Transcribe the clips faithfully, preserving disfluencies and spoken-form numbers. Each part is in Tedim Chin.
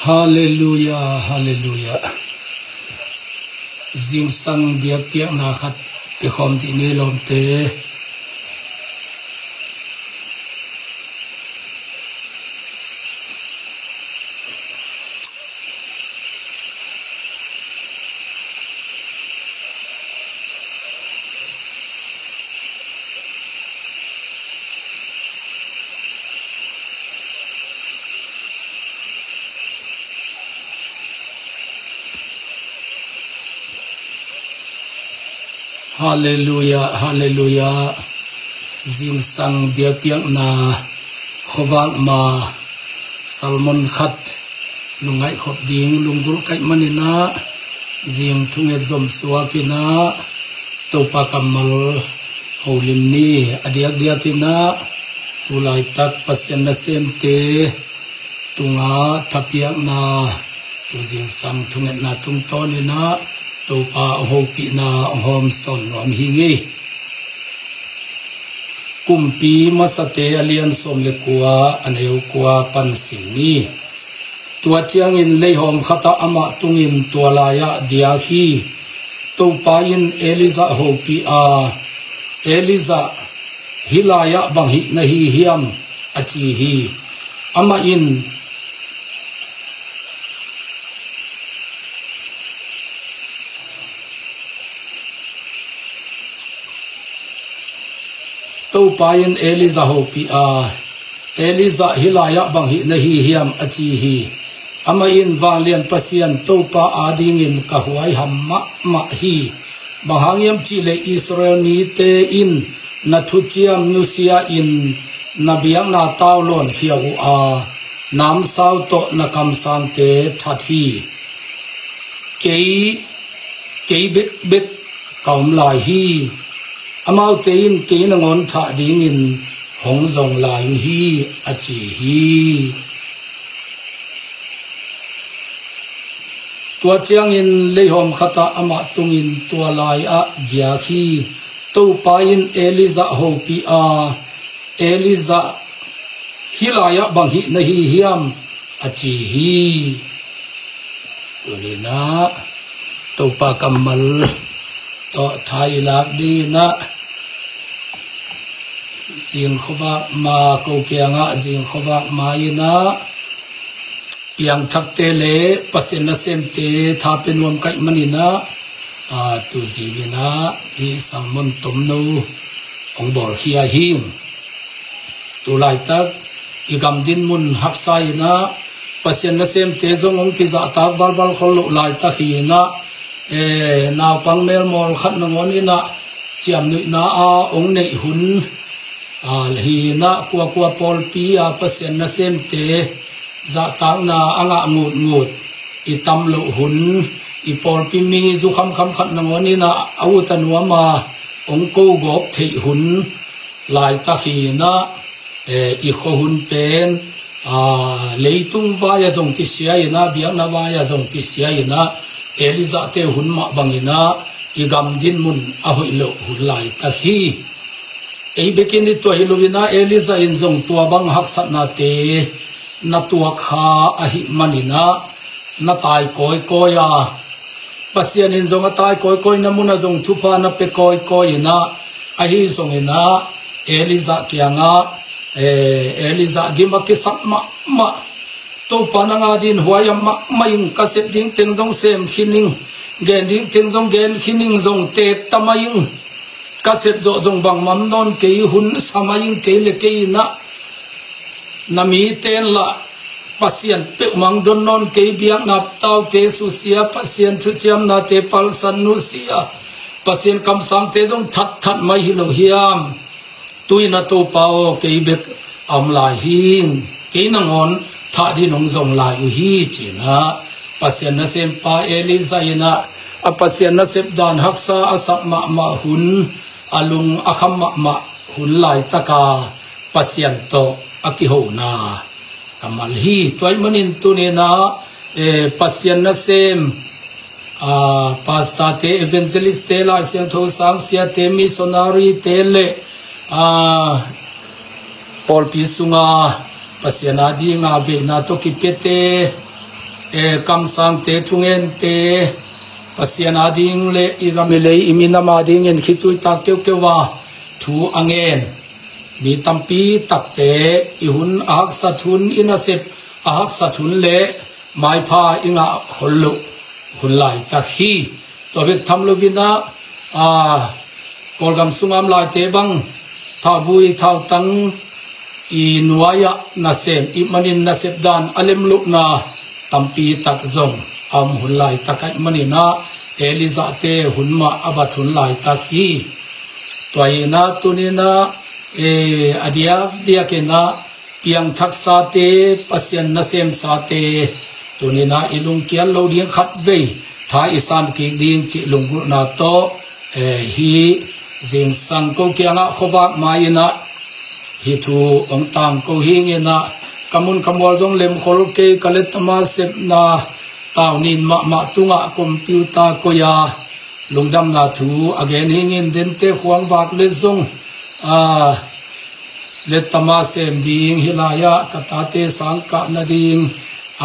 Halleluia, halleluia. Zingsang biakpiakna khat piakhawm dih ni lawmte. Halleluia, halleluia. Zingsang biakpiakna khuavak ma salmon khat lungngaih khop ding lunggulh kaih maninah zing thunget zom suakinah Topa kammal holim ni. A diakdiakinah tulaitak Pasian nasemte tunga thapiakna, tu zingsang thungetna tungtawninah Topa hong hopihna hong hawmsawn nuam hi ngei. Kumpi Masate a lian sawm le kua, a neu kua pan sim ni. Tua ciangin leihawm khatah amah tungin tua lai-ah diak hi. Topa in Elijah hopih a, Elijah, hih lai-ah bang hih na hi hiam? A ci hi. Amah in Topa in Elijah hopih a, Elijah, hih lai-ah bang hih na hi hiam? A ci hi. Amah in, Vanglian Pasian Topa adingin ka huaiham mahmah hi. Bang hang hiam cihleh Israel mite in na thuciam nusia-in na biakna tau lawnkhia uh a, namsau tawh na kamsangte that hi. Kei, kei bekbek ka om lai hi. Amaute in kei nangawn thah dingin hong zong lai uh hi, a ci hi. Tua ciangin leihawm khatah amah tungin tua lai-ah diak hi. Topa in Elijah hopih a, Elijah, hih lai-ah bang hih na hi hiam? A ci hi. Tuninah Topa kammal tawh tha i lak dinginah zing khuavak ma, ko kiangah zing khuavak ma inah piangthakte le Pasian nasemte tha pia nuam kaih maninah, a, tu zinginah hih sermon tomno hong bawlkhia hi. Tu laitak i gam dinmun haksa inah Pasian nasemte zong hong kizahtak valval khol loh laitak hi inah, e, naupang melmawl khat nangawn inah ciamnuihna a hong neih hun, a, hi inah kuakua pawlpi a Pasian nasemte zahtakna a ngah ngutngut i tam loh hun, i pawlpi mi zu khamkham khat nangawn inah a ut a nuam a hong ko gawp theih hun laitak hi inah, eh, i khua hun pen, ah, leitung vai-ah zong kisia inah, biakna vai-ah zong kisia inah, Elijah-te hun mah banginah i gam dinmun a hoih loh hun laitak hi. Ei bekin i tuah hi lo inah, Elijah in zong tua bang haksatnate na tuak kha ahih maninah na tai kawikawi a, Pasian in zong a tai kawikawi na munah zong thupha na pia kawikawi inah, ahi zonginah Elijah kiangah, eh, Elijah gim a kisap mahmah, Topa nang adingin huaiham mahmah ing, ka sep ding teng zong sem khin ing, gen ding teng zong gen khin ing, zong teek ta mai ing, ka sep zawh zong bangmah om nawn kei, hun sa mai ing kei le kei inah, na mite in lah Pasian peuhmah hong don nawn kei, biakna taute susia, Pasian thuciamnate palsan nusia, Pasian kamsangte zong thatthat mai hi lo hiam? Tu inah Topa aw, kei bek a om lai hi, kei nangawn thah dingin hong zong lai uh hi, ci inah Pasian nasempa Elijah inah a Pasian nasep dan haksa a sak mahmah hun, a lung a kham mahmah hun laitaka Pasian tawh a kihona kammal hi. Tua ahih manin tuninah, eh, Pasian nasem, ah, pastorte, evangelistte, Lai Siangtho sangsiate, missionaryte le, ah, pawlpi sunga Pasian adinga veina tawh kipiate, Eh, kamsangte, thungente, Pasian ading le i gam i lei i minam adingin khitui tak keukeu a thu a ngen mi tampi takte i hun a haksat hun, i nasep a haksat hun le maipha i ngah khol loh hun laitak hi. Tua bek tham loinah, a, Kawlgam sungah om laite bang thauvui thautang i nuai-ah nasem i manin nasep dan a lemlohna tampi tak zong a om hun laitak ahih maninah Elijahte hun mah a bat hun laitak hi. Tua hinah tuninah, eh, a diakdiakinah piangthaksate, Pasian nasemsate, tuninah i lungkiat lo ding, khatvei tha i san kik ding cih lunggulhna tawh, eh, hih zingsang ko kiangah khuavak mai-inah hih thu hong tangko hi inginah, ka mun ka mual zong lemkhol kei, ka lettama sepna tau nin mahmah tungah computer koi-a lungdamna thu a gen hi ingin, dente khuang vak le zong, a, lettama sem ding, hih lai-ah ka tate sangkah nading,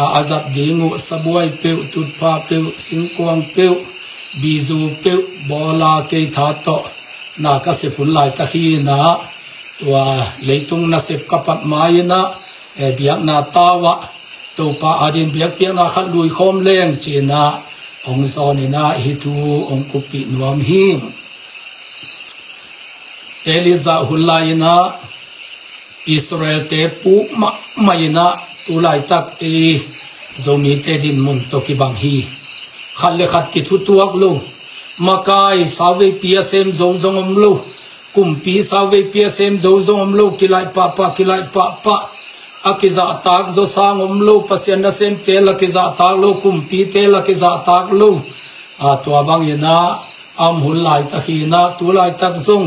a, a zat ding uh sabuai peuh, tutphah peuh, singkuang peuh, bizu peuh bawl a, kei tha tawh na ka sep hun laitak hi inah, tua leitung nasep ka pat mai-inah, eh, biakna tau-ah Topa adin biakpiakna khat lui khawm leng ci-inah hong zawn inah hih thu hong kuppih nuam hi. Elijah hun lai-inah Israelte puk mahmah inah tu laitak ei Zomite dinmun tawh kibang hi. Khat le khat kithutuak lo, makai sauveipi a sem zo zong om lo, kumpi sauveipi a sem zo zong om lo, kilaih pahpah, kilaih pahpah, a kizahtak zaw sang om lo, Pasian nasemte la kizahtak lo, kumpite la kizahtak lo. A, tua banginah a om hun laitak hinah, tu laitak zong,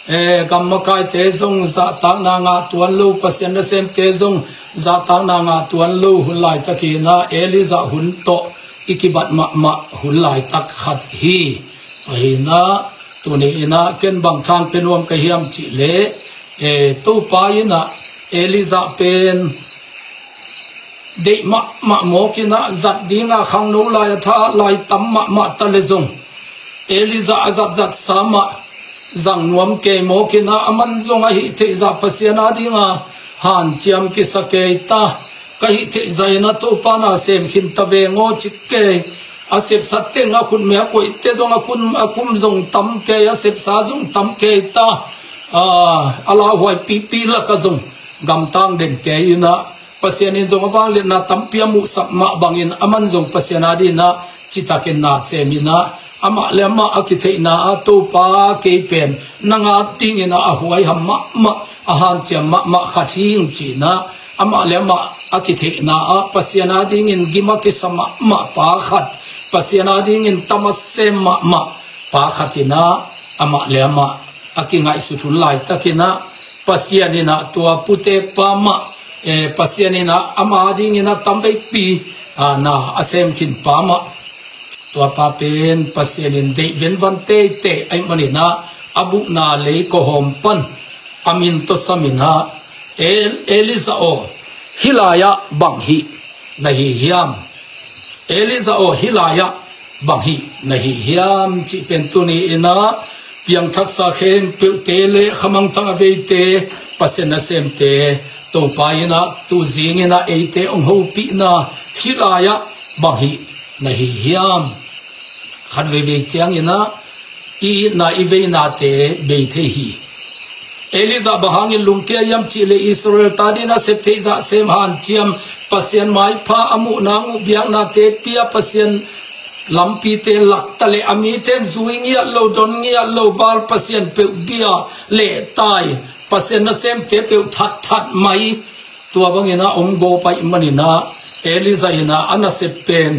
eh, gam makaite zong zahtakna ngah tuan lo, Pasian nasemte zong zahtakna ngah tuan lo hun laitak hinah, Elijah hun tawh i kibat mahmah hun laitak khat hi. Tua hinah tuni inah ken bang thang pe nuam ka hiam cihleh, eh, Topa inah Elijah pen deih mahmah mawkinah, zat dinga khangno lai a tha lai tam mahmah ta le zong, Elijah a zatzatsa mah zang nuam kei mawkinah, aman zong a hih theihzah Pasian adinga hanciam kisa kei ta, ka hih theihzah inah Topa na sem khin ta veng aw ci kei. A sepsa teng a khutme a koihte zong a kum, a kum zong tam kei, a sepsa zong tam kei ta, a, a lauhuai pipi lakah zong gamtang den kei inah, Pasian in zong a vangliatna tampi a muhsak mah bangin aman zong Pasian adinah citakin na sem inah, amah le amah a kitheihna ah Topa, kei pen nang adinginah a huaiham mahmah, a hanciam mahmah khat hi ing ci-inah, amah le amah a kitheihna ah Pasian adingin gim a kisa mahmah pa khat, Pasian adingin tam a sem mahmah pa khat inah amah le amah a kingaihsut hun laitakinah, Pasian inah tua putekpa mah, eh, Pasian inah ama dinginah tamveipi, a, na a sem khin pa mah, tua pa pen Pasian in deih venvan teitei ahih maninah a bukna lei kawhawm pan a min tawh sam inah, El-, Elijah aw, hih lai-ah bang hih na hi hiam? Elijah aw, hih lai-ah bang hih na hi hiam cih pen tuni inah piangthaksa khempeuhte le khamangthang a veite, Pasian nasemte, Topa inah tu zing inah eite hong hopihna hih lai-ah bang hih na hi hiam? Khat veivei cianginah i itna i veinate bei thei hi. Elijah bang hangin lungkia hiam cihleh Israel ta dinah sep theihzah sem, hanciam, Pasian maipha, a muhna muh, biaknate pia, Pasian lampite lakta le a mite in zui ngiat lo, don ngiat lo, Baal pasian peuh bia leh tai, Pasian nasemte peuh thatthat mai. Tua bangin a om gawp ahih manin ah Elijah in ah a nasep pen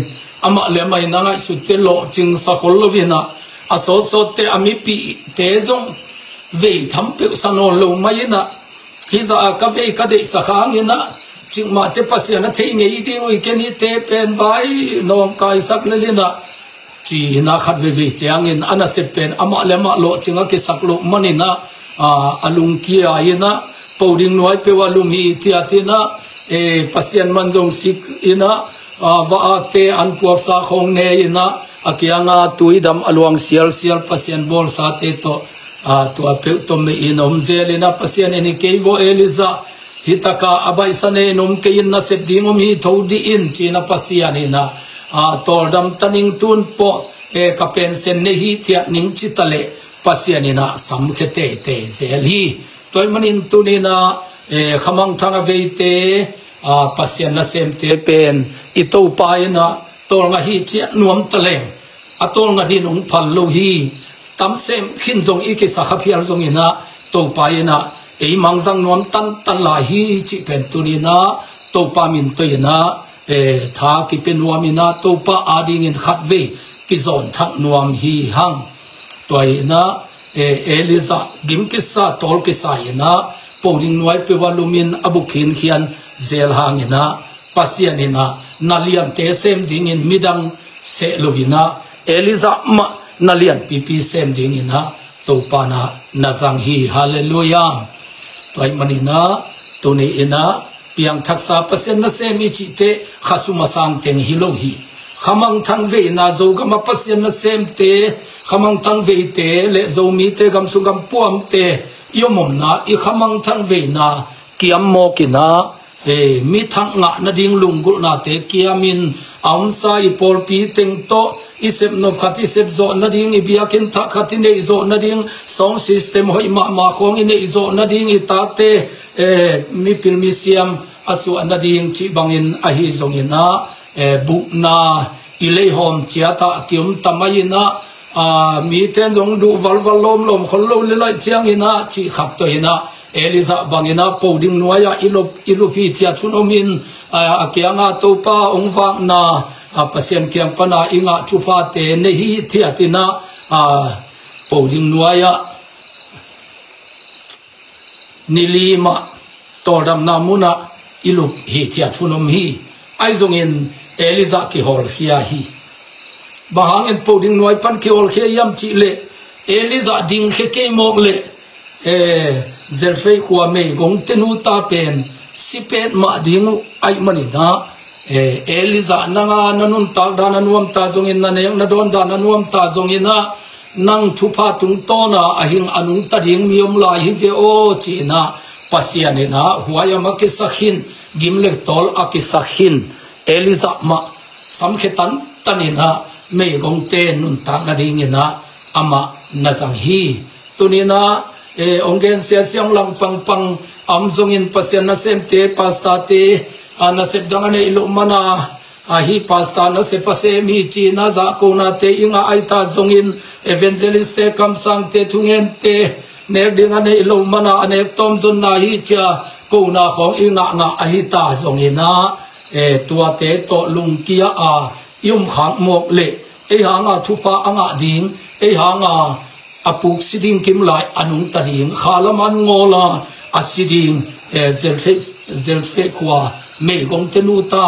amah le amah in a ngaihsutte lawhcingsa khol loin ah, a sawtsawtte, a mipihte zong vei tham peuh sa nawn lo mai in ah, hih zah a ka vei ka deihsak hangin ah cikmahte Pasian a theih ngei ding uh hi, ken hihte pen vai nawngkaisak lel in ah, ci-in ah khat veivei ciangin a nasep pen amah le amah lawhcing a kisak loh manin ah, a, a lungkia in ah, po ding nuai peuh a lum hi, tiat in ah, e, Pasian man zong sik in ah, a, va-akte an puaksa khawng ne in ah, a kianga tuidam a luang sialsial Pasian bawlsate tawh, a, tua peuh tawh mei in om zel in ah, Pasian in i kei vaw Elijah, hi taka a baihsa ne in om kei in, nasep ding om hi, tho dih in, ci-in ah Pasian in ah, a, tawldam taning tun pawh, e, ka pension ne hi thiat ning ci ta leh Pasian in ah samkhia teitei zel hi. Tua ahih manin tuni in ah, e, khamangthang a veite, a, Pasian nasemte pen i Topa in ah tawlnga hi ciat nuam ta leng, a tawlnga din hong phal lo hi. Tam sem khin zong i kisa kha phial zong in ah Topa in ah ei mangzang nuam tantan lai hi cih pen tuni in ah Topa min tawh in ah, e, tha kipia nuam in ah Topa adingin khatvei kizawn thak nuam hi hang. Tua hi in ah, e, Elijah gim kisa, tawl kisa in ah, po ding nuai peuh a lum in a bu khinkhian zel hang in ah, Pasian in ah na liante sem dingin midang seh lo in ah, Elijah mah na lianpipi sem ding in ah, Topa in ah na zang hi. Halleluiah. Tua ahih manin ah, tuni in ah, piangthaksa Pasian nasem i cihte khasum a sang teng hi lo hi. Khamangthang veina, Zogam a Pasian nasemte, khamangthang veite le Zomite, gamsung gampuamte i om omna, i khamangthang veina kiam mawk in ah, e, mi thak ngah nading lunggulhnate kiamin, a omsa i pawlpi teng tawh i sep nop khat i sep zawh nading, i biakinn thak khat i neih zawh nading, sound system hoih mahmah khawng i neih zawh nading, i tate, e, mipil misiam a suah nading cih bangin ahi zong in ah, e, bukna i leihawm ciat ah kiom ta mai in ah, a, mite in zong duh valval lawmlawm khol lo le laih ciang in ah, cih khat tawh in ah, Elijah bang in ah po ding nuai ah i lup, i lup hi thiat hun om in, a, a kianga Topa hong vakna, a, Pasian kiang pan a i ngah thuphate nei hi thiat in ah, a, po ding nuai ah ni li mah tawldamna mun ah i lup hi thiat hun om hi. Ahi zongin Elijah kihawlkhia hi. Bang hangin po ding nuai pan kihawlkhia hiam cih leh, Elijah dingkhia kei mawk leh, e, Zarephath khua meigongte nu ta pen si petmah ding uh ahih manin ah, e, Elijah, nang a na nuntak dan a nuam ta zongin, na nek na dawn dan a nuam ta zongin ah, nang thupha tungtawn a a hing a nungta ding mi om lai hi ve aw, ci-in ah Pasian in ah huaiam a kisak khin, gim le tawl a kisak khin Elijah mah samkhia tantan in ah meigongte nuntak nadingin ah amah na zang hi. Tuni in ah, e, hong gen siasia, hong lang pangpang a om zongin, Pasian nasemte, pastorte, a, nasep dang a neih loh man a, a, hih pastor nasep a sem hi ci-in ah zahkonate i ngah ahi ta zongin, evangelistte, kamsangte, thungente, nek ding a neih loh man a, a nek tawm zonna hi ci-a kona khawng i ngahngah ahi ta zongin ah, e, tuate tawh lungkia a i om khak mawk leh, ei hanga thupha a ngah ding, ei hanga a puk si ding kim lai a nungta ding, kha lam an ngawl a a si ding, e, Zarephath, Zarephath khua meigongte nu ta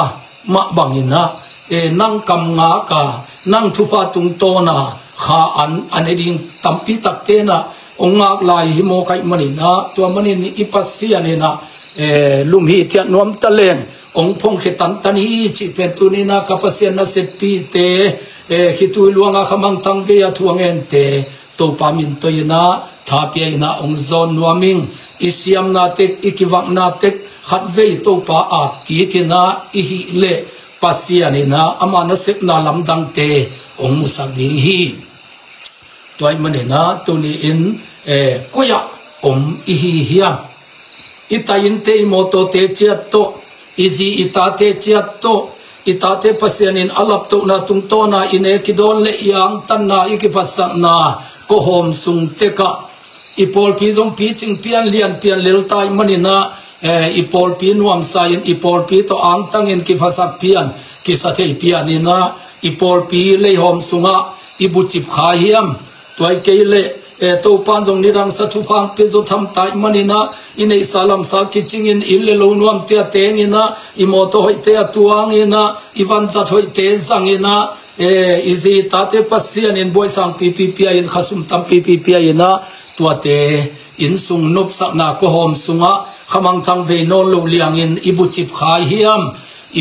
mah bangin ah, e, nang kam ngak a, nang thupha tungtawn a kha an a ne ding tampi takte in ah hong ngak lai hi mawk ahih manin ah, tua manin i Pasian in ah, e, lum hi thiat nuam ta leng, hong phongkhia tantan hi cih pen tuni in ah ka Pasian naseppihte, e, khitui luang a khamangthang vei a thu a ngente Topa min tawh in ah tha pia in ah hong zawn nuam ing. I siamna tek, i kivakna tek khatvei Topa at kik in ah i hih leh, Pasian in ah ama nasepna lamdangte hong musak ding hi. Tua ahih manin ah tuni in, e, koi ah om i hi hiam? I ta innte, i mawtawte ciat tawh, i zi i tate ciat tawh, i tate Pasian in a laptohna tungtawn a i nek i dawn le i angtanna, i kiphatsakna, kawhawm sung tek ah, i pawlpi zong picing pian, lian pian lel ta ahih manin ah, e, i pawlpi nuamsa in, i pawlpi tawh angtang in kiphasak pian kisa thei pian in ah, i pawlpi leihawm sungah i bucip kha hiam? Tua hi kei leh, e, Topa in zong nidang sa thupha hong pia zo tham ta ahih manin ah, i neihsa lamsa kicing in, inn le lo nuamte a teng in ah, i mawtaw hoihte a tuang in ah, i vanzat hoihte zang in ah, e, i zi i tate Pasian in buaisang pipi pia in, khasum tampipi pia in ah, tuate innsung nopsakna kawhawm sungah khamangthang vei nawn lo liangin i bucip kha hiam?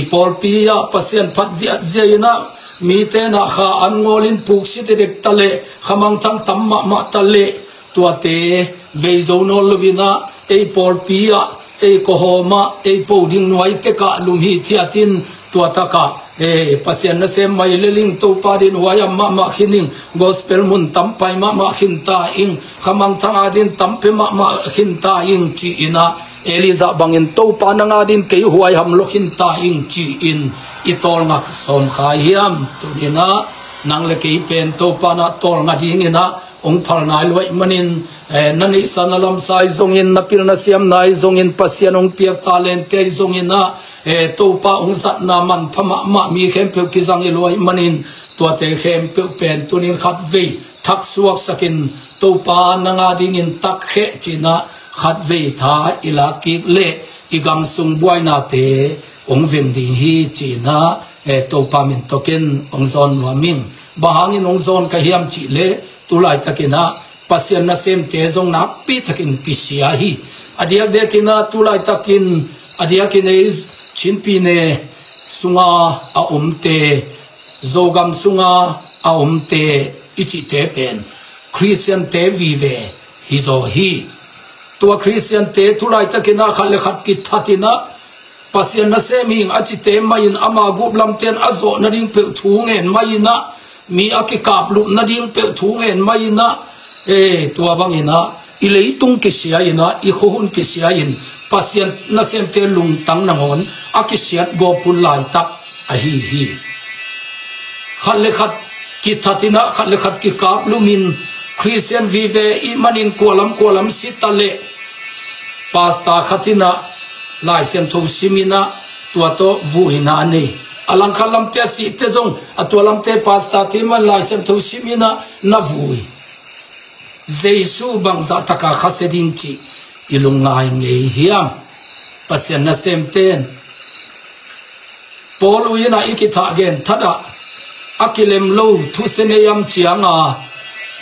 I pawlpi ah Pasian phat ziahziah in ah, mite in ah kha an ngawlin puk si dekdek ta leh, khamangthang tam mahmah ta leh, tuate vei zo nawn lo in ah, ei pawlpi ah, ei kawhawm ah, ei po ding nuai tek ah lum hithiat in, tua tak ah, eh, Pasian nasem mah hi lel ing, Topa adingin huaiham mahmah khin ing, gospel mun tam pai mahmah khin ta ing, khamangthang adingin tam pia mahmah khin ta ing, ci-in ah, Elijah bangin, Topa nang adingin kei huaiham lua khin ta ing, ci-in i tawlnga sawm kha hiam? Tuni-in ah nang le kei pen Topa in ah tawlnga dingin ah hong phal nai lo ahih manin, eh, na neihsa na lamsa ahi zongin, na pilna siamna ahi zongin, Pasian hong piak talente ahi zongin ah, eh, Topa hong zatna manpha mahmah mi khempeuh kizang hi lo ahih manin, tuate khempeuh pen tuni-in khatvei thaksuaksakin, Topa nang adingin takkhe, ci-in ah khatvei tha i lak kik leh i gam sung buainate hong veng ding hi, ci-in ah, eh, Topa min tawh ken hong zawn nuam ing. Bang hangin hong zawn ka hiam cih leh, tu laitakin ah Pasian nasemte zong nakpi takin kisia hi. A diakdiakin ah tu laitakin, a diakin ei Chin pyine sunga a omte, Zogam sunga a omte i cihte pen Khristiante vive hi zaw hi. Tua Khristiante tu laitakin ah khat le khat kithatin ah, Pasian nasem hi ing a cite mah in, ama gup lamte in a zawh nading peuh thu ngen mah in ah, mi a kikaplup nading peuh thu ngen mah in ah, eh, tua bangin ah i leitung kisia in ah, i khuahun kisia in, Pasian nasemte lungtang nangawn a kisiat gawp hun laitak ahi hi. Khat le khat kithatin ah, khat le khat kikaplumin, Khristian vive i hih manin kua lam kua lam si ta leh, pastor khat in ah Lai Siangtho sim in ah, tua tawh vuina a nei. A langkhat lamte a sihte zong, a tua lamte pastor te mah in Lai Siangtho sim in ah na vui. Jesu bangzah taka khasia ding cih i lungngai ngei hiam? Pasian nasemte in, Paul in ah i kithah gen thadah, a kilem lo thusia nei am cianga,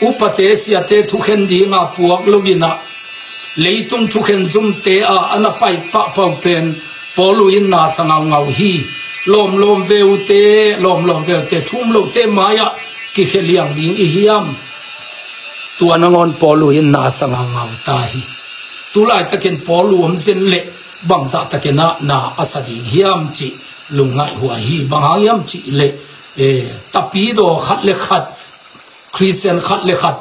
upate siate thukhen dinga puak lo in ah, leitung thukhen zumte a a na pai pahpah pen Paul in na sa ngaungau hi. Lawmlawm ve uhte, lawmlawm ve uhte, thu um lote mai-ah kikhia liang ding i hiam? Tua nangawn Paul in na sa ngaungau ta hi. Tu laitakin Paul om zen leh bangzah takin ah na a sa ding hiam cih lungngaih huai hi. Bang hang hiam cih leh, eh, tapidaw khat le khat, Khristian khat le khat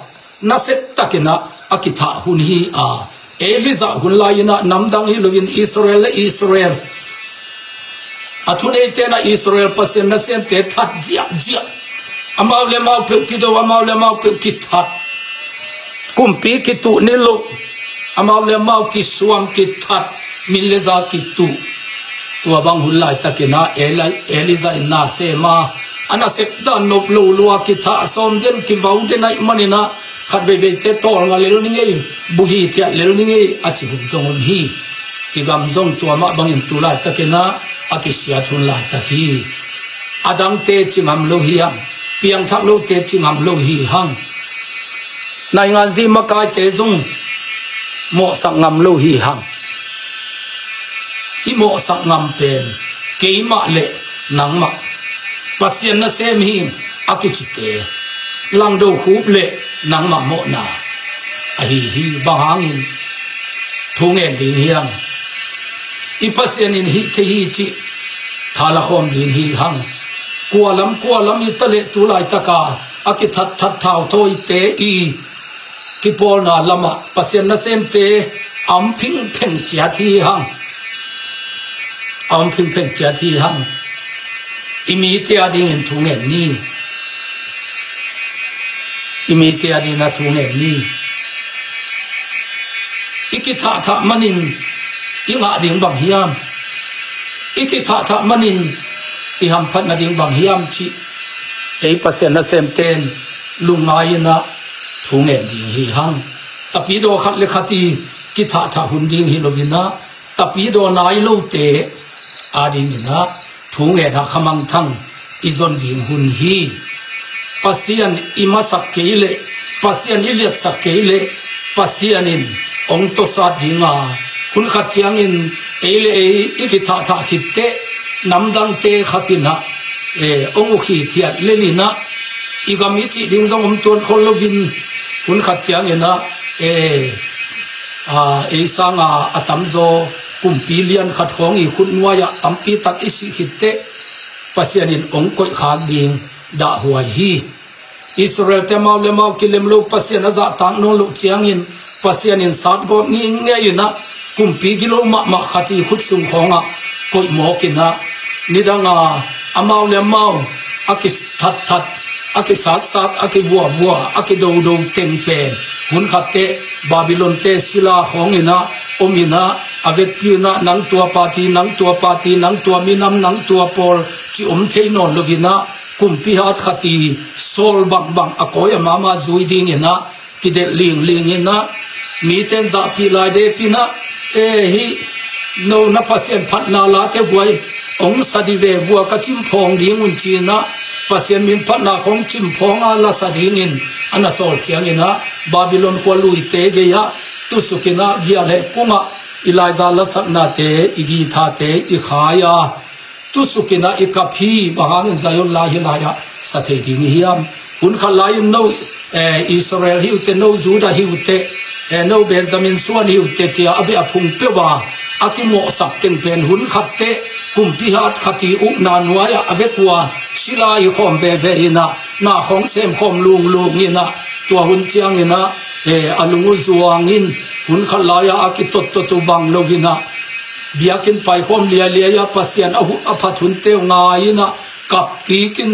nasep takin ah a kithah hun hi a, Elijah hun lai-in ah namdang hi loin Israel le Israel a thuneite in ah Israel Pasian nasemte that ziahziah. Amau le amau peuh kido, amau le amau peuh kithat. Kumpi kituh ni lo, amau le amau kisuam kithat, min le za kituh. Tua bang hun laitakin ah Eli-, Elijah in na sem a, a nasep dan nop lo lua, kithah sawm den, kivau den ahih manin ah, khat veiveite tawlnga lel ni ngei, buhi thiat lel ni ngei a ci hun zong om hi. I gam zong tua mah bangin tu laitakin ah a kisiat hun laitak hi. A dangte ci ngam lo hi hang, piangthak lote ci ngam lo hi hang. Nainganzi makaite zong mawhsak ngam lo hi hang. I mawhsak ngam pen keimah le nangmah, Pasian nasem hi ing a kicite, Langdo Khup le nangmah mawhna ahi hi. Bang hangin thu ngen ding hiam? I Pasian in hih thei hi cih thala khawm ding hi hang. Kua lam kua lam hi ta leh tu laitaka a kithatthat thauthawite i kipawlna lamah Pasian nasemte a om phingpheng ciat hi hang. A om phingpheng ciat hi hang. I mite adingin thu ngen ni. I mite adingin a thu ngen ni. I kithahthah manin i ngah ding bang hiam? I kithahthah manin i hamphat nading bang hiam cih ei Pasian nasemte in lungngai-in ah thu ngen ding hi hang. Tapidaw khat le khat i kithahthah hun ding hi loin ah, tapidaw nai lote adingin ah thu ngen ah khamangthang i zon ding hun hi. Pasian i masak kei leh, Pasian i liatsak kei leh, Pasian in hong tawsat ding a, hun khat ciangin ei le ei i kithahthah khit teh namdangte khat in ah, eh, hong uk hithiat lel in ah, i gam i cih ding zong om tuan khol loin, hun khat ciangin ah, eh, ah, ei sanga a tamzaw kumpi lian khat khawng i khut nuai-ah tampi tak i sih khit teh Pasian in hong koih khak ding dahhuai hi. Israel-te amau le amau kilem lo, Pasian a zahtak nawn loh ciangin Pasian in satgawp ngingei in ah, kumpi gilo mahmah khat i khut sung khawngah koih mawk in ah, nidanga amau le amau a kithatthat, a kisatsat, a kivuavua, a kidodo teng pen hun khat teh Babylon-te sila khawng in ah om in ah, a vekpi in ah nang tua party, nang tua party, nang tua minam, nang tua pawl ci om thei nawn lo in ah, kumpi hat khat i sawl bangbang a kawi a mahmah zui ding in ah kidelh lingling in ah, mite in zahpih lai dep in ah, eh, hih no na Pasian phatna late guai hong sa dih ve, vua ka cimphawng ding un ci in ah, Pasian min phatna khawng cimphawng a la sa dingin a na sawl ciangin ah, Babylon khua luite gei-ah tusuk in ah, gial heh kungah i laiza lasaknate, i guitar-te i khai a, tusuk in ah i kap hi. Bang hangin Zion la hih lai-ah sa thei ding i hiam? Hun khat lai-in no, eh, Israel hi uh teh, no Judah hi uh teh, eh, no Benjamin suan hi uh teh ci-a a beh a phung peuh a a kimawhsak teng pen hun khat teh kumpi hat khat i ukna nuai-ah a vek uh a sila hi khawm veve in ah, na khawng sem khawm lunglung in ah, tua hun ciangin ah, eh, a lung uh zuang in, hun khat lai-ah a kitottot uh bang lo in ah, biakinn paikhawm liailiai a, Pasian a hu-, a phat hunte uh ngai in ah, kap kik in.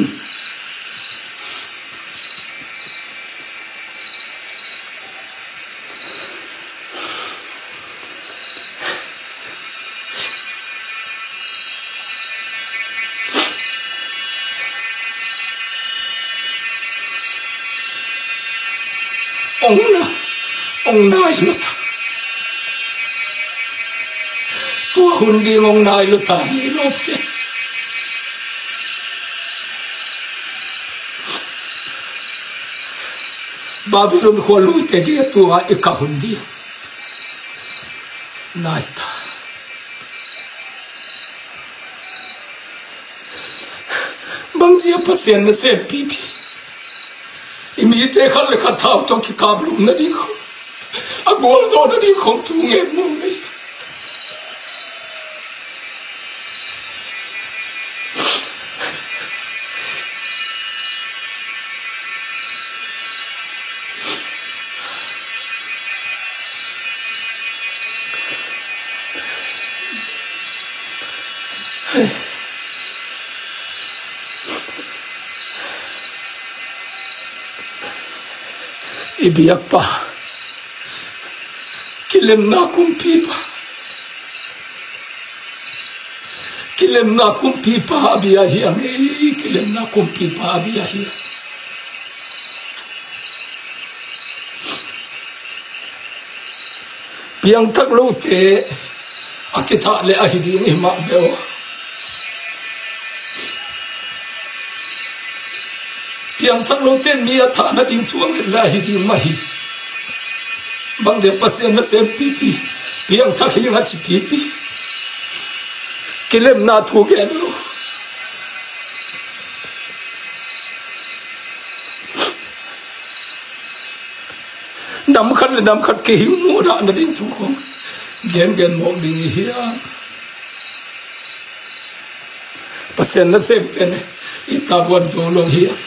Ong na, ong nai lo ta. Tua hun ding ong nai lo ta hi lo te. Babylon khua luite gei-ah tua i kah hun ding nai ta. Bang dia Pasian nasem pipi i mite khat le khat thau tawh kikaplum nading khawng, a gualzawh nading khawng thu ngen mawng ahi. I biakpa, kilemna kumpipa, kilemna kumpipa a bia hi hang ei, kilemna kumpipa a bia hi hang. Piangthak lote a kithah le ahi ding hi mah ve aw. Piangthak lote mi a thah nading thu a nget le ahi ding mah hi. Bang dia Pasian nasem pipi, piangthak hi nga ci pipi. Kilemna thu gen lo. Nam khat le nam khat kihing muhdah nading thu khawng gengen mawk ding i hiam? Pasian nasem pen i tavuan zo lo hiam?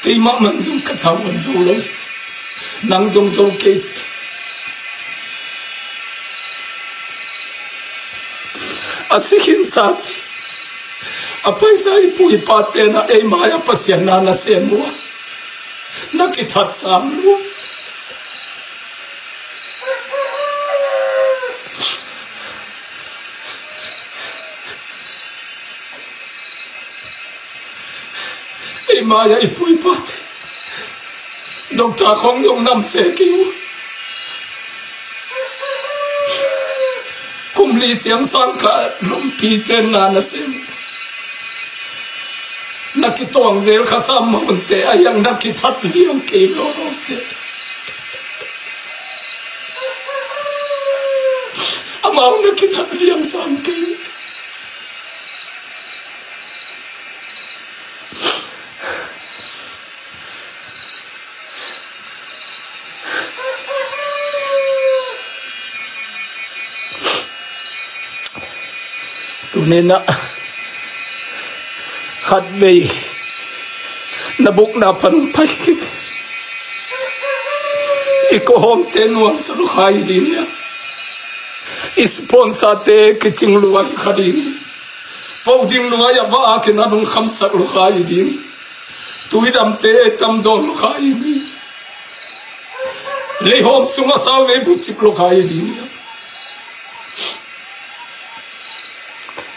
Keimah man zong ka tavuan zo lo. Nang zong zo kei. A si khinsa te, a paisa i pu i pate na ei mai-ah Pasian na nasem uh a, na kithat sam lua. Ei mai-ah i pu i pate, doctor khawng zong namse kei uh. Kum li ciang sang ka lungpi ten na nasem. Na kituang zel kha sam mah hunte, a hiang na kithat liang kei lawlawte. Amau na kithat liang sam kei. Ninah khatvei na bukna pan pai kik. I kawhawmte nuamsa lukha i ding ia. I sponsor-te kicing lua i kha ding. Poding nuai a va akin a nung khamsak lukha i ding. Tuidamte tamdawn lukha i ding. Leihawm sungah sauvei bucip lukha i ding ia.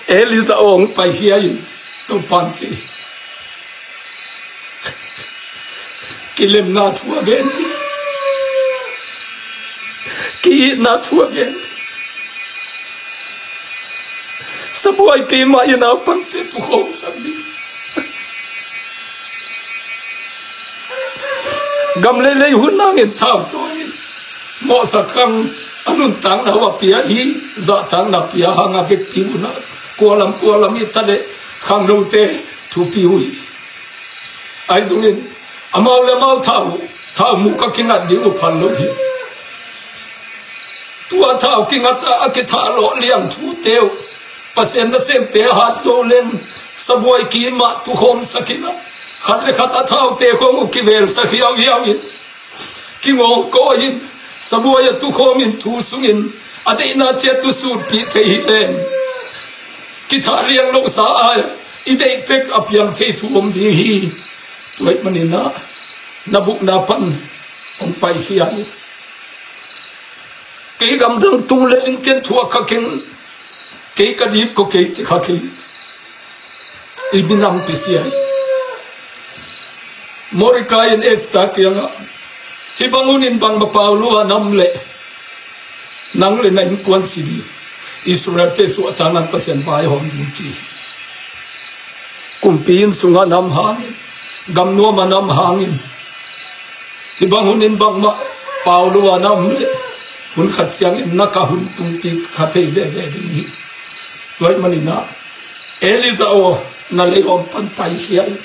Elijah aw hong paikhia in, Topan ci. Kilemna thu a gen ding. Ki-itna thu a gen ding. Sabuai keimah i naupangte tukhawmsak ding. Gam leilei hun nangin thau tawi in mawhsak khang a nuntakna uh a pia hi. Zahtakna pia hang a vekpi uh na kualam kualam i ta le khangnote thupi uh hi. Ahi zongin amau le amau thau, thau muk a kingat ding uh phal lo hi. Tua thau kingat a a kithahlawh liang thute uh Pasian nasemte a hat zo leng sabuai kimah tukhawmsak in a khat le khat a thaute khawng uh kivelsak hiauhiau in kingawngkawi in sabuai a tukhawm in thu sungin a deihna ciat uh sutpih thei hi leng kithah liang lohsa ai i deih tek a piang thei thu om ding hi. Tua ahih manin ah na bukna pan hong paikhia in. Kei gamdang tung le in ken thuak kha keng. Kei ka dip ko kei ci kha kei. I minam kisia hi. Mordecai in Esther kiangah hih bang hun in bangmah pau lua nam leh nang le na innkuan si ding. Israel-te suahtakna Pasian vaihawm ding ci hi. Kumpi inn sungah nam hangin, gamnuam a nam hangin, hih bang hun in bangmah pau lua nam leh hun khat ciangin na ka hun tungpi kha thei veve ding hi. Tua ahih manin ah Elijah aw na leihawm pan paikhia in.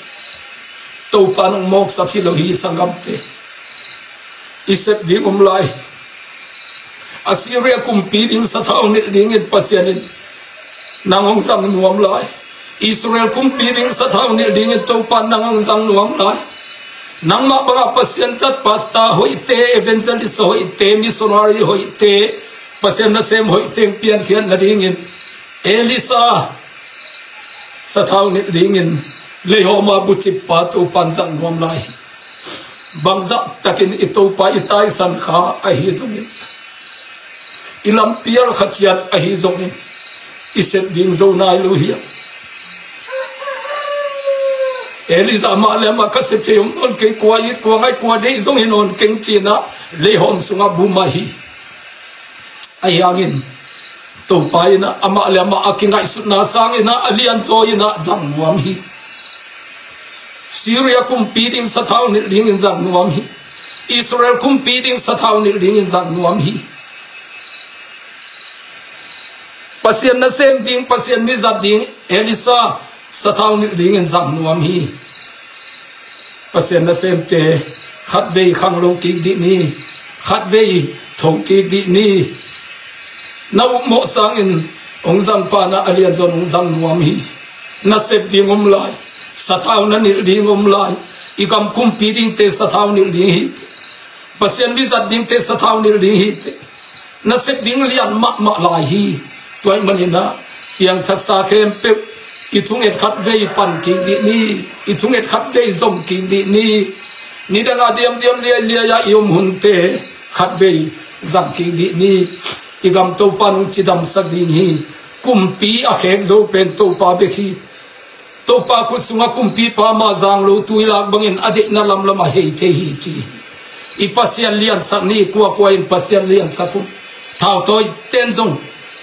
Topa nong mawksak hi lo hi sanggamte. I sep ding om lai. Assyria kumpi ding sathau nilh dingin Pasian in nang hong zang nuam lai. Israel kumpi ding sathau nilh dingin Topa nang hong zang nuam lai. Nangmah bangah Pasian zat pastor hoihte, evangelist hoihte, missionary hoihte, Pasian nasem hoihte hong piankhiat nadingin Elisha sathau nilh dingin leihawm a bucip pa Topan zang nuam lai hi. Bangzah takin i Topa i taisan kha ahi zongin, i lampial kha ciat ahi zongin, i sep ding zo nai lo hiam? Elijah amah le amah ka sep thei om nawn kei, kua it kua ngai kua deih zong hi nawn keng ci-in ah leihawm sungah bum ahi. Ahi hangin Topa in ah amah le amah a kingaihsutna sangin ah a lianzaw in ah zang nuam hi. Syria kumpi ding sathau nilh dingin zang nuam hi. Israel kumpi ding sathau nilh dingin zang nuam hi. Pasian nasem ding, Pasian mizat ding Elisha sathau nilh dingin zang nuam hi. Pasian nasemte, khatvei khanglo kik dih ni, khatvei tho kik dih ni. Na upmawh sangin hong zang pa in ah a lianzaw in hong zang nuam hi. Na sep ding om lai, sathau na nilh ding om lai, i gam kumpi dingte sathau nilh ding hi teh. Pasian mizat dingte sathau nilh ding hi teh. Na sep ding lian mahmah lai hi. Tua ahih manin ah piangthaksa khempeuh i thunget khatvei pan kik dih ni, i thunget khatvei zom kik dih ni. Nidang a diamdiam liailiai a i om hunte khatvei zang kik dih ni. I gam Topa in hong cidamsak ding hi. Kumpi a khek zo pen Topa bek hi. Topa khut sungah kumpipa ama zang lo tuilak bangin a deihna lamlam a hei thei hi ci hi. I Pasian liansak ni, kuakua in Pasian liansak un. Thautawi ten zong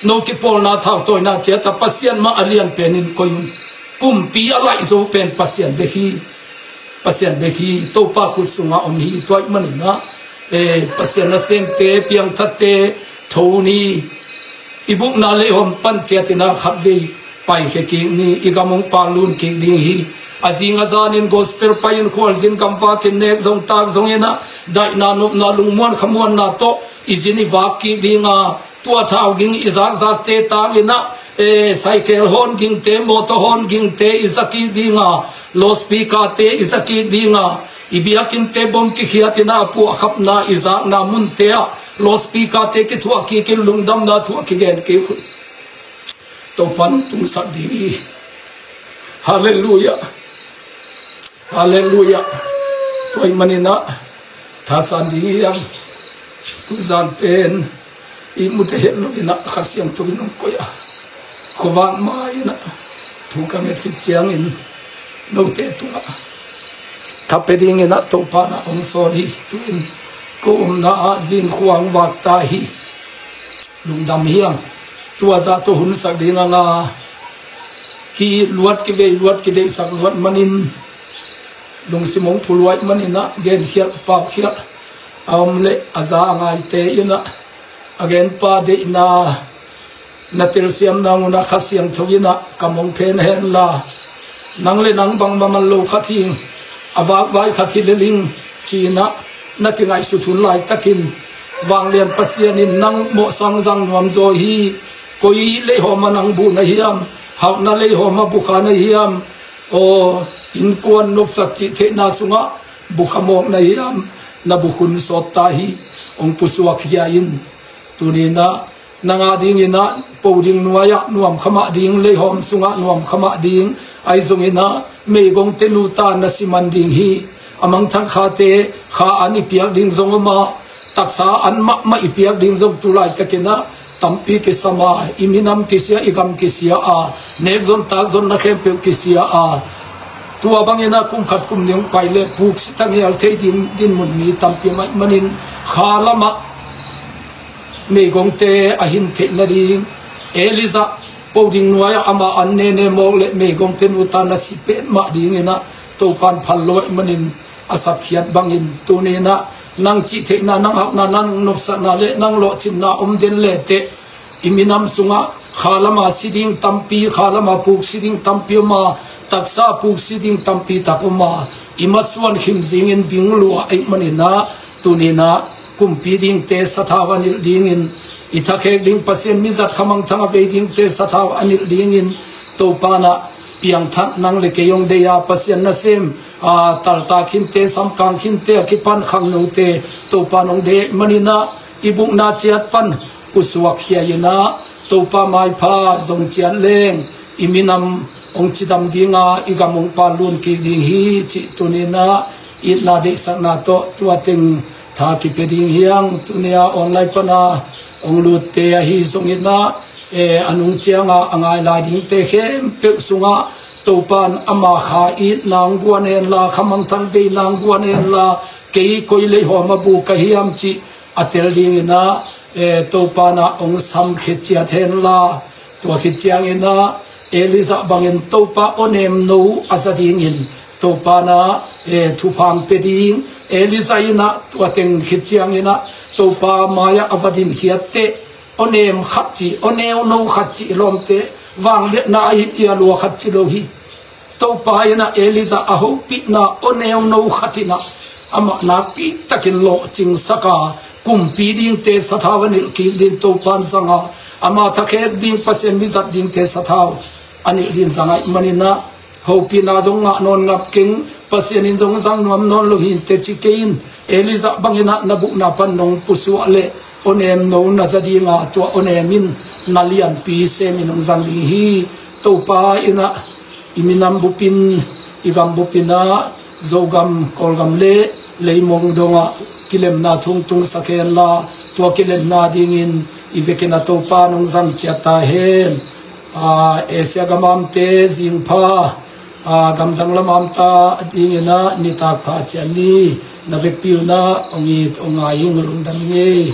no kipawlna thautawina ciat a Pasian mah a lian penin koih un. Kumpi a laih zo pen Pasian bek hi. Pasian bek hi. Topa khut sungah om hi. Tua ahih manin ah, eh, Pasian nasemte, piangthakte, tho ni. I bukna leihawm pan ciat in ah khatvei paikhia kik ni, i gam hong paklun kik ding hi. A zing a zanin gospel pai-in khualzin gamvakin nek zong tak zongin ah daihna nopna lungmuan khamuanna tawh i zin i vak kik ding a, tua thau ging i zakzakte tangin ah E, cycle hon gingte, motor hon gingte i zakih dinga, loudspeaker te i zakih dinga, i biakinnte bom kikhiatina a puahkhapna i zakna munte ah loudspeaker te kithuah kikin lungdamna thu a kigen kik hun Topa nong tungsak ding hi. Halleluiah. Halleluiah. Tua ahih maninah thasan ding hiam? Tuzan pen i mute het loinah Kha Siangtho in hong koih a, khuavak ma-inah thu ka nget khit ciangin note tungah tha pia dinginah Topa nah hong sawl hi. Tu-in ko omna ah zingkhua hong vak ta hi. Lungdam hiam? Tua zah tawh hunsak ding a nga, kiluat kivei luat kideihsak luat manin lungsim hong phuluai maninah genkhialh paukhialh a om leh a za a ngaite inah a genpa deihna na telsiamna munah Kha Siangtho inah kam hong phen henla, nang le nang bangmah man lo khat hing, a vakvai khat hi leling ci-inah na kingaihsut hun laitakin Vanglian Pasian in nang mawhsang zang nuamzaw hi. Koi leihawma nang bu na hiam? Hauhna leihawma bu kha na hiam? Aw, innkuan nopsak cih theihna sungah bu kha mawk na hiam? Na bu khun sawt ta hi. Hong pusuak khia in. Tuninah nang a dinginah po ding nuai-ah nuam khamah ding, leihawm sungah nuam khamah ding, ahi zonginah meigongte nuta na siman ding hi. A mangthang khate kha an i piak ding zong om a, taksa an mahmah i piak ding zong tu laitakinah tampi kisam a, i minam kisia, i gam kisia a, nekzon takzonna khempeuh kisia a, tua banginah kum khat kum nih hong pai le puksi tanghial thei ding dinmun mi tampi om ahih manin kha lamah meigongte a hin theih nading, Elijah po ding nuai-ah ama an nene mawk le meigongte nuta na si petmah dinginah Topan phal lo ahih manin a sapkhiat bangin tuninah nang cih theihna, nang hauhna, nang nopsakna le nang lawhcinna om den leteh i minam sungah kha lama si ding tampi, kha lama puksi ding tampi om a, taksa puksi ding tampi tak om a, i masuan khim zingin bing lua ahih maninah tuninah kumpi dingte sathau a nilh dingin, i thakhek ding Pasian mizat khamangthang a vei dingte sathau a nilh dingin Topa nah piangthak nang le kei hong deih a, Pasian nasem a, talta khinte, samkang khinte a kipan khangnote Topa nong deih maninah i bukna ciat pan pusuak khia inah Topa maipha zong ciat leng i minam hong cidam dinga, i gam hong pallun kik ding hi cih tuninah itna deihsakna tawh tua teng tha kipia ding hiang. Tunia online pana hong lutte ahi zonginah, e, a nung cianga a ngai lai dingte khempeuh sungah Topan ama kha itna hong guan henla, khamangthang veina hong guan henla, kei koi leihawma bu ka hiam cih a tel dinginah, e, Topa nah hong samkhia ciat henla, tua khit cianginah Elijah bangin Topa awnemno a za dingin Topa nah, e, thupha hong pia ding. Elijah inah tua teng khit cianginah Topa mai-ah a va dinkhiatteh awnem khat cih, awneuno khat cih lawmte vangliatna a hi, ia lua khat ci lo hi. Topa inah Elijah a hopihna awneuno khat inah amah nakpitakin lawhcingsak a, kumpi dingte sathau a nilh kik ding Topan zanga, ama thakhek ding Pasian mizat dingte sathau a nilh ding zang ahih maninah hopihna zong ngah nawn ngap keng, Pasian in zong zang nuam nawn lo hinte ci kei in. Elijah banginah na bukna pan nong pusuah leh awnemno na za dinga, tua awnem in na lianpi semin hong zang ding hi. Topa inah i minam bupin, i gam bupinah Zogam, Kawlgam le leimong dongah kilemna thu hong tungsak henla, tua kilemna dingin i vekin a Topa nong zang ciat ta hen. A, Asia gam amte zingpha, a, gamdang lam amta dinginah nitak pha ciat ni. Na vekpi unah hong it hong ngai ing, lungdam ing ei.